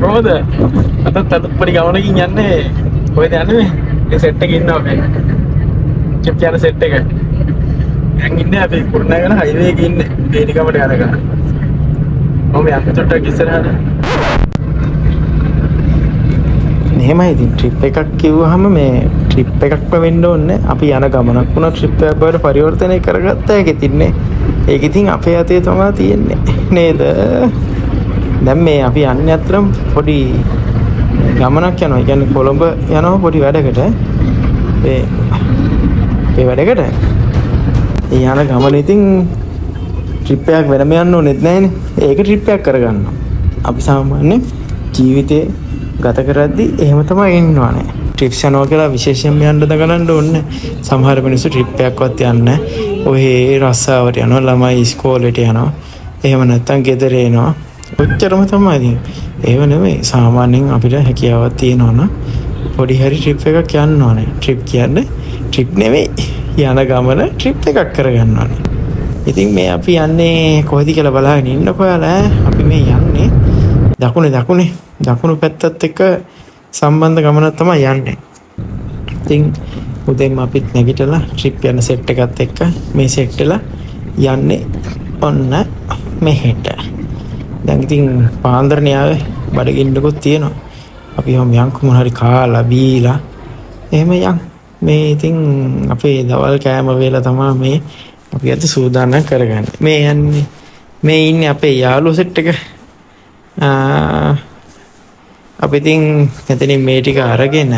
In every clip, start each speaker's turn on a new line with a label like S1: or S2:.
S1: කොහොමද? අදත් අලුත් පොඩි ගමනකින් යන්නේ. කොහෙද යන්නේ මේ? ඒ සෙට් එකේ ඉන්නවා අපි. ට්‍රිප් යන සෙට් එක. දැන් ඉන්නේ අපි කුරුණෑගල හයිවේ එකේ ඉන්නේ. බේරිගමට යනකම්. මම යන්න චුට්ටක් ඉස්සරහට. මෙහෙමයි ඉතින් ට්‍රිප් එකක් කිව්වහම මේ ට්‍රිප් එකක්ම වෙන්න ඕනේ. අපි යන ගමනක් වුණා ට්‍රිප් එකක් බවට පරිවර්තනය කරගත්ත එක ඉතින් නේ. ඒක ඉතින් අපේ අතේ තමයි තියෙන්නේ නේද? දැන් මේ අපි යන්නේ අතරම පොඩි ගමනක් යනවා. ඒ කියන්නේ කොළඹ යනවා පොඩි වැඩකට. ඒ ඒ වැඩකට. ඒ යන ගමන ඉතින් ට්‍රිප් එකක් වෙනම යන්න ඕනෙත් නෑනේ. ඒක ට්‍රිප් එකක් කරගන්නවා. අපි සාමාන්‍ය ජීවිතේ ගත කරද්දි එහෙම තමයි ඉන්න ඕනේ. ට්‍රිප්ස් යනවා කියලා විශේෂයෙන්ම යන්න දඟලන්න ඕනේ. සමහර මිනිස්සු ට්‍රිප් එකක්වත් යන්නේ නෑ. ඔහේ රස්සාවට යනවා, ළමයි ඉස්කෝලේට යනවා. එහෙම නැත්තම් ගෙදර එනවා. ඔච්චරම තමයි ඉතින්. එහෙම නෙමෙයි. සාමාන්‍යයෙන් අපිට හැකියාවක් තියෙනවා නම් පොඩි හරි ට්‍රිප් එකක් යන්න ඕනේ. ට්‍රිප් කියන්නේ ට්‍රිප් නෙමෙයි. යන ගමන ට්‍රිප් එකක් කරගන්න ඕනේ. ඉතින් මේ අපි යන්නේ කොහෙද කියලා බලාගෙන ඉන්නකෝ ඔයාලා ඈ. අපි මේ යන්නේ දකුණේ දකුණේ දකුණු පැත්තත් එක්ක සම්බන්ධ ගමනක් තමයි යන්නේ. ඉතින් උදේම අපිත් නැගිටලා ට්‍රිප් යන සෙට් එකත් එක්ක මේ සෙට් වෙලා යන්නේ ඔන්න මෙහෙට. දැන් ඉතින් පාන්දරනේ ආවේ බඩගින්නකුත් තියෙනවා. අපි ඔහොම යන්කෝ මොන හරි කාලා බීලා එහෙම යන්. මේ ඉතින් අපේ දවල් කෑම වේලා තමයි මේ අපි අද සූදානම් කරගන්නේ. මේ යන්නේ මේ ඉන්නේ අපේ යාළුවෝ සෙට් එක. අපි ඉතින් මෙතනින් මේ ටික අරගෙන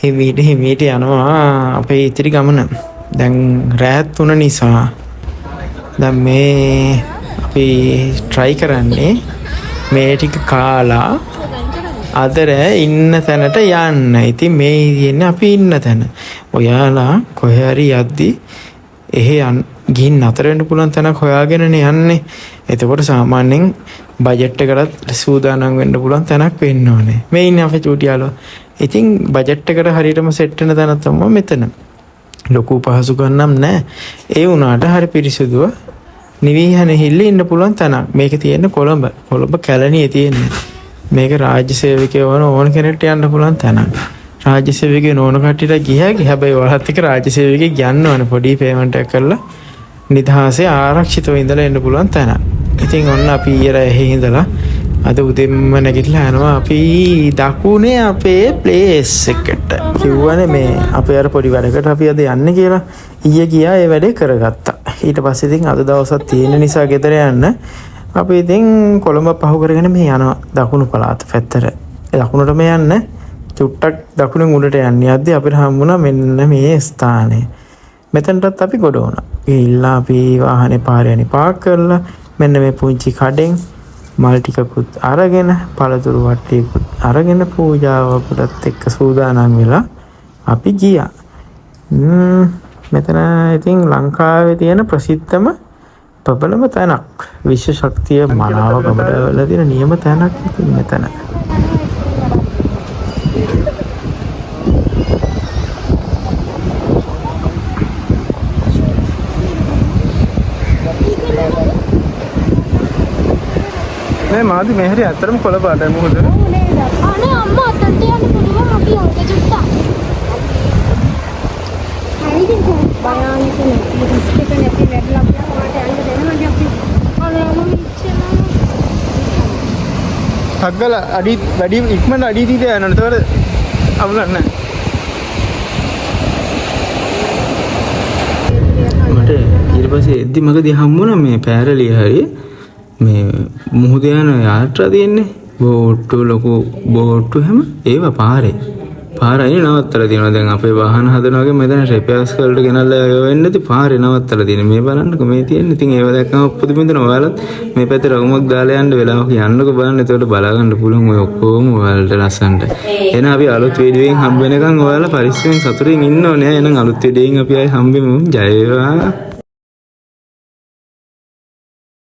S1: හිමීට හිමීට යනවා අපේ ඉතිරි ගමන. දැන් රෑත් වුණ නිසා දැන් මේ අපි try කරන්නේ මේ ටික කාලා අද රෑ ඉන්න තැනට යන්න. ඉතින් මේ තියෙන්නේ අපි ඉන්න තැන. ඔයාලා කොහේ හරි යද්දි එහෙ ගිහින් නතර වෙන්න පුළුවන් තැනක් හොයාගෙනනේ යන්නේ. එතකොට සාමාන්‍යයෙන් බජට් එකටත් සූදානම් වෙන්න පුළුවන් තැනක් වෙන්න ඕනේ. මේ ඉන්නේ අපේ චූටි යාළුවා. ඉතින් බජට් එකට හරියටම සෙට් වෙන තැන තමයි මෙතන. ලොකු පහසුකම් නම් නෑ. ඒ වුණාට හරි පිරිසිදුව නිවිහනෙහිල්ල ඉන්න පුළුවන් තැනක්. මේක තියෙන්නේ කොළඹ. කොළඹ කැලණියේ තියෙන්නේ. මේක රාජ්‍ය සේවකයෝ වන ඕන කෙනෙක්ට යන්න පුළුවන් තැනක්. රාජ්‍ය සේවකයෝ නොවන කට්ටියට ගිය හැකි. හැබැයි ඔයාලත් එක්ක රාජ්‍ය සේවකයෙක් යන්න ඕනේ. පොඩි පේමන්ට් එකක් කරලා නිදහසේ ආරක්ෂිතව ඉඳලා එන්න පුළුවන් තැනක්. ඉතින් ඔන්න අපි ඊයේ රෑ එහෙ ඉඳලා අද උදෙන්ම නැගිටලා යනවා අපි දකුණේ අපේ ප්ලේස් එකට. කිව්වනේ මේ අපේ අර පොඩි වැඩකට අපි අද යන්නේ කියලා. ඊයේ ගියා ඒ වැඩේ කරගත්තා. ඊට පස්සේ ඉතින් අද දවසක් තියෙන නිසා ගෙදර යන්න අපි ඉතින් කොළඹ පහු කරගෙන මේ යනවා දකුණු පළාත පැත්තට. ඒ දකුණටම යන්න චුට්ටක් දකුණෙන් උඩට යන්න යද්දි අපිට හම්බුණා මෙන්න මේ ස්ථානය. මෙතනටත් අපි ගොඩ වුණා. ගිහිල්ලා අපි වාහනේ පාරේ යන්නේ පාක් කරලා මෙන්න මේ පුංචි කඩෙන් මල් ටිකකුත් අරගෙන පළතුරු වට්ටියකුත් අරගෙන පූජාවකටත් එක්ක සූදානම් වෙලා අපි ගියා. මෙතන ඉතින් ලංකාවේ තියෙන ප්‍රසිද්ධම ප්‍රබලම තැනක්. විශ්ව ශක්තිය මනාව ගමඩවල තියෙන නියම තැනක් ඉතින් මෙතන.
S2: නෑ මාදි මේ හැරි ඇත්තටම කොළ පාටයි මොකද?
S3: අනේ අම්මා අතන්ට යන්න පුළුවන් අපි අංක චුට්ටක්. හරිද භයානක නැති රිස්ක් එක නැති වැඩ ලබලා ඔයාලට යන්න දෙනවද අපි? අනේ අම්මා මෙච්චර
S2: ටක් ගාලා අඩි වැඩි ඉක්මනට අඩි දීලා යනවා. එතකොට අවුලක් නෑ.
S4: මට ඊට පස්සේ එද්දි මගදී හම්බුණා මේ පෑරලිය හරි මේ මුහුද යන යාත්‍රා තියෙන්නේ බෝට්ටු ලොකු බෝට්ටු හැම ඒවා පාරේ පාර අයිනේ නවත්තලා තියෙනවා. දැන් අපේ වාහන හදන වගේ මෙතන රිපෙයාර්ස් වලට ගෙනල්ලා ඒවා වෙන්නේ නැති පාරේ නවත්තලා තියෙන්නේ. මේ බලන්නකෝ මේ තියෙන්නේ. ඉතින් ඒවා දැක්කම පුදුම හිතෙනවා. ඔයාලත් මේ පැත්තේ රවුමක් දාලා යන්න වෙලාවක යන්නකෝ බලන්න. එතකොට බලා ගන්න පුළුවන් ඔය ඔක්කොම ඔයාලට ලස්සනට. එහෙනම් අපි අලුත් වීඩියෝ එකෙන් හම්බ වෙනකන් ඔයාලා පරිස්සමෙන් සතුටින් ඉන්න ඕනේ. එහෙනම් අලුත් වීඩියෝ එකෙන් අපි ආයේ හම්බෙමු. ජය වේවා.